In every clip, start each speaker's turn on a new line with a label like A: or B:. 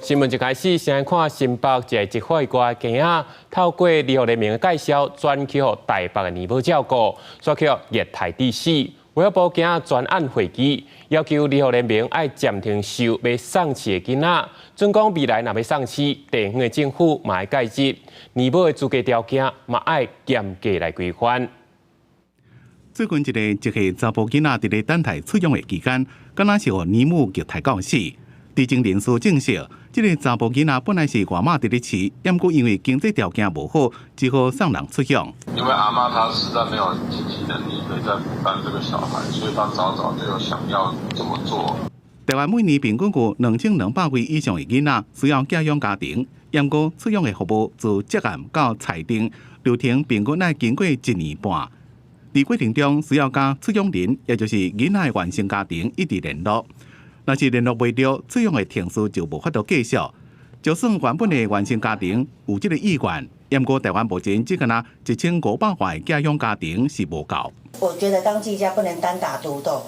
A: 新聞一開始，先來看新北一个執法官囝仔，透過兒福聯盟的介紹，轉去予台北的乳母照顧，煞去予虐待致死。衛福部今仔專案會議，要求兒福聯盟愛暫停收欲送飼的囡仔，準講未來若欲送飼，地方的政府嘛愛介入，乳母的資格條件嘛愛嚴格來規範。
B: 最近一个一歲查埔囡仔佇咧等待出養的期間，敢若是予乳母虐待到死。知情人士證實，這个查埔囡仔本來是外媽佇咧飼，毋過因為經濟條件無好，只好送人出養。
C: 因為阿媽她實在沒有經濟能力可以再負擔這個小孩，所以她早早就有想要這麼做。
B: 台灣每年平均有2200位以上的囡仔需要寄養家庭，毋過出養的服務自接案到裁定流程平均愛經過一年半。佇過程中需要佮出養人，也就是囡仔的原生家庭一直聯絡。若是聯絡袂著，出養的程序就無法度繼續。就算原本的原生家庭有這个意願，毋過台灣目前只敢若1500外寄養家庭是無夠。
D: 我覺得當繼家不能單打獨鬥，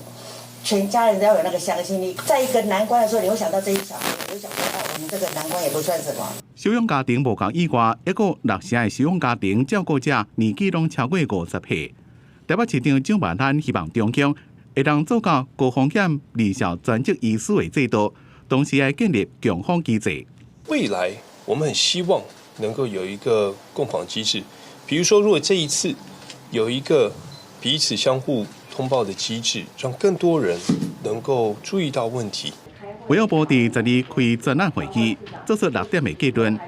D: 全家人都要有那個向心力。在一個難關的時候，你會想到這些小孩，你會想說，哦，我們這個難關也不算什麼。
B: 收養家庭無夠以外，抑閣六成的收養家庭照顧者年紀攏超過50歲。台北市長蔣萬安希望中央會當做到高風險兒少專職醫師的制度，同時愛建立共訪機制。
E: 未來我們很希望能夠有一個共訪機制，比如說，如果這一次有一個彼此相互通報的機制，讓更多人能夠注意到問題。
B: 衛福部佇十二開專案會議，做出六點的結論，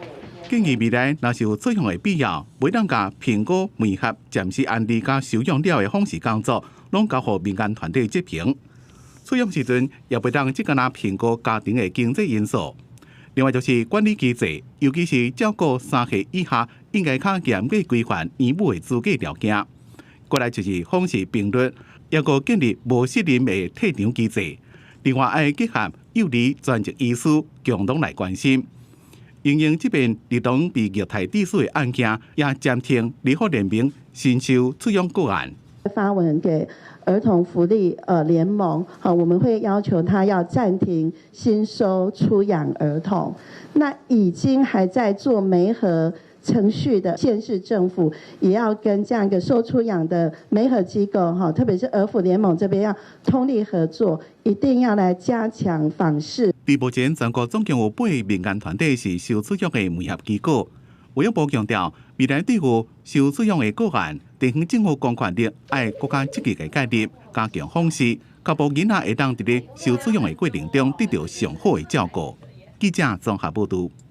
B: 建議未來若是有出養的必要，袂當共評估、媒合、暫時安置佮收養了的訪視工作，攏交予民間團體執行。出養時陣也袂當只干焦評估家庭的經濟因素。另外就是管理機制，尤其是照顧3歲以下，應該較嚴格規範乳母的資格條件。過來就是訪視頻率，抑閣建立無信任的退場機制。另外，愛結合幼兒專職醫師共同來關心。因應這邊兒童被虐待致死的案件，也暫停兒福聯盟新收出養個案。
F: 發文給兒童福利聯盟，好，我們會要求他要暫停新收出養兒童。那已經還在做媒合程序的縣市政府，也要跟這樣一個收出養的媒合機構，哈，特別是兒福聯盟這邊要通力合作，一定要來加強訪視。
B: 佇目前全國總共有八個民間團體是收出養的媒合機構。衛福部強調，未來對有收出養的個案，地方政府公權力愛閣較積極的介入，加強訪視，確保囡仔會當佇咧收出養的過程中得著上好的照顧。記者綜合報導。